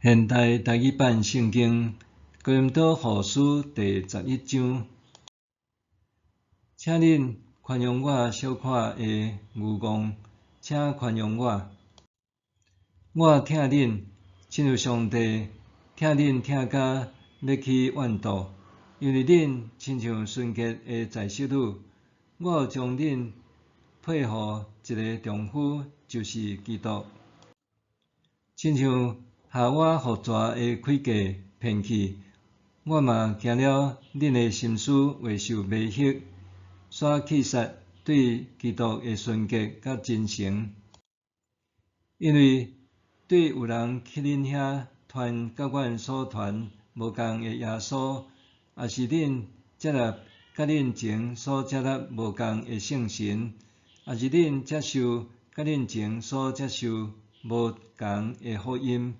現代台語版聖經哥林多後書第十一章，請恁寬容我小可的愚戇，請寬容我。我疼恁，親像上帝疼恁疼甲欲去怨妒，因為恁親像純潔的在室女。我有將恁配予一个丈夫，就是基督。親像夏娃予蛇的詭計騙去，我嘛驚了恁的心思會受迷惑，煞棄殺對基督的純潔佮真誠。因為對有人去恁遐傳佮阮所傳無仝的耶穌，抑是恁接納佮恁前所接納無仝的聖神，抑是恁接受佮恁前所接受無仝的福音，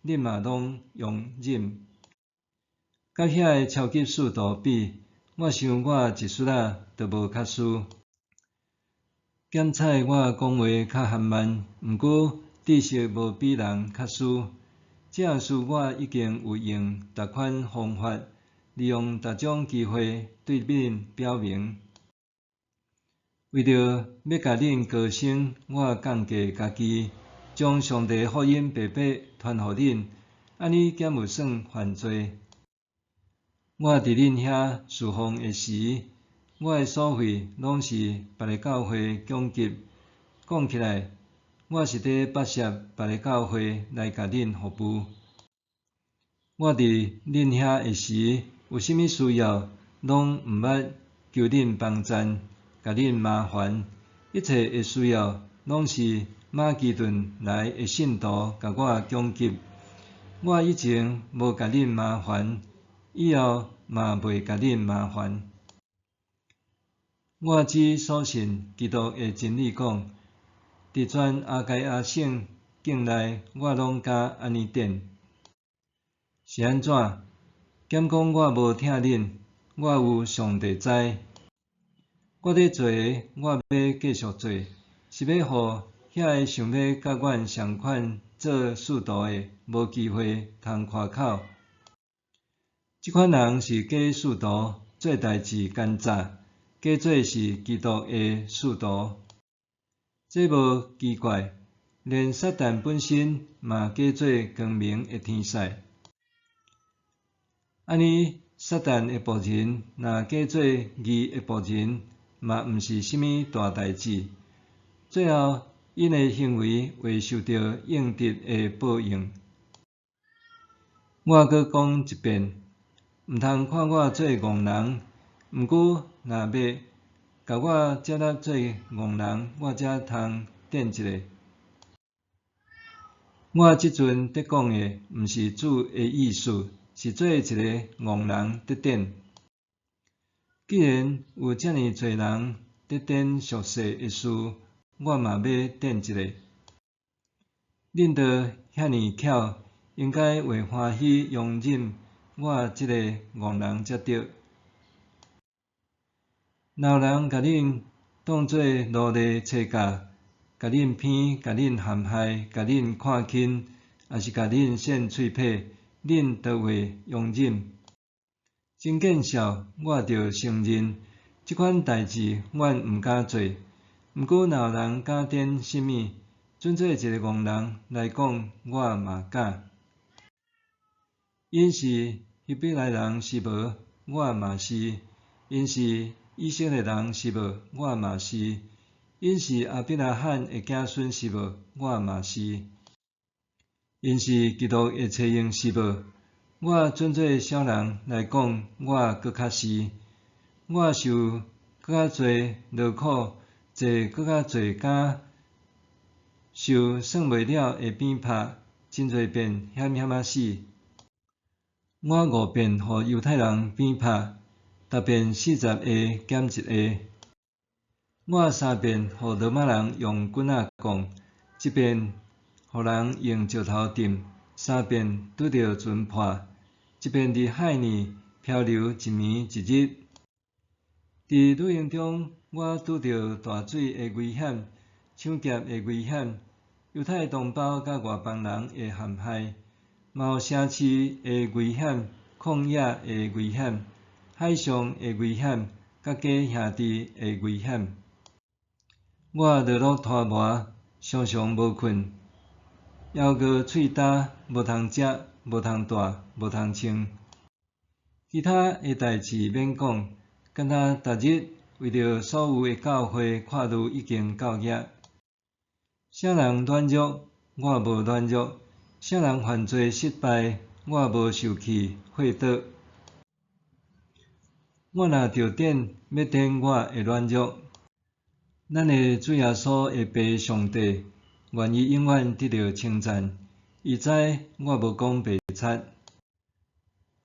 恁嘛攏容忍。佮遐个超級使徒比，我想我一絲仔都無較輸。檢採我講話較含慢，毋過知識無比人較輸。這項事我已經有用逐款方法，利用逐種機會對恁表明。為著欲共恁高升，我降低家己，將上帝福音白白傳予恁，按呢敢有算犯罪？我佇恁遐事奉的時，我的所費攏是別个教會供給。講起來，我是佇剝削別个教會來共恁服務。我佇恁遐的時，有啥物需要，攏毋捌求恁幫贊，共恁麻煩。一切的需要，攏是馬其頓來的信徒共我供給。我以前無共恁麻煩，以後嘛袂共恁麻煩。我只所信基督的真理講，佇全亞該亞省境內，我攏敢按呢典。是按怎？敢講我無疼恁？我有上帝知。我咧做的，我欲繼續做，是欲予遐个想欲佮阮仝款做使徒的，無機會通誇口。這款人是假使徒，做代誌奸詐，假做是基督的使徒。這無奇怪，連撒旦本身嘛假做光明的天使。按呢，撒旦的僕人若假做義的僕人，嘛毋是啥物大代誌。最後，𪜶的行為會受著應得的報應。我閣講一遍，毋通看我做戇人，毋過若欲共我接納做戇人，我才通典一下。我這陣佇講的，毋是主的意思，是做一個戇人佇典。既然有遮爾濟人佇典屬世的事，我嘛欲典一下。恁都遐爾巧，應該會歡喜容忍我這個戇人才對。若有人共恁當做奴隸差價，共恁騙，共恁陷害，共恁看輕，抑是共恁扇喙皮，恁都會容忍。真見笑，我著承認，這款代誌阮毋敢做。毋過若有人敢典啥物，準做一个戇人來講，我嘛敢。𪜶是希伯來人是無？我嘛是。𪜶是以色列人是無？我嘛是。𪜶是亞伯拉罕的子孫是無？我嘛是。𪜶是基督的差役是無？我準做小人來講，我閣較是。我受閣較濟勞苦，坐閣較濟監，受算袂了的鞭拍，真濟遍險險仔死。我五遍予猶太人鞭拍，逐遍四十下減一下。我三遍予羅馬人用棍仔摃，一遍予人用石頭擲，三遍拄著船破，一遍佇海裡漂流一暝一日。佇旅行中，我拄著大水的危險、搶劫的危險、猶太同胞佮外邦人的陷害，嘛有城市的危險、曠野的危險、海上的危險，佮假兄弟的危險。我勞碌塗磨，常常無睏，枵餓喙焦，無通食，無通帶，無通穿。其他的代誌免講，敢若逐日為著所有的教會看慮已經夠額。啥人軟弱，我無軟弱；啥人犯罪失敗，我無受氣悔倒。我若著典，欲典我的軟弱。咱的主耶穌的父上帝，願伊永遠得著稱讚。伊知我無講白賊。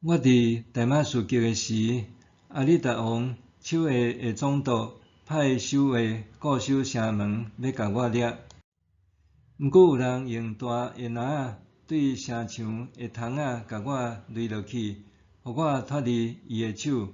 我佇大馬士革的時，亞力達王手下的總督派守衛固守城門，欲共我掠。毋過有人用大的籃仔對城牆的窗仔共我擂落去，予我脫離伊的手。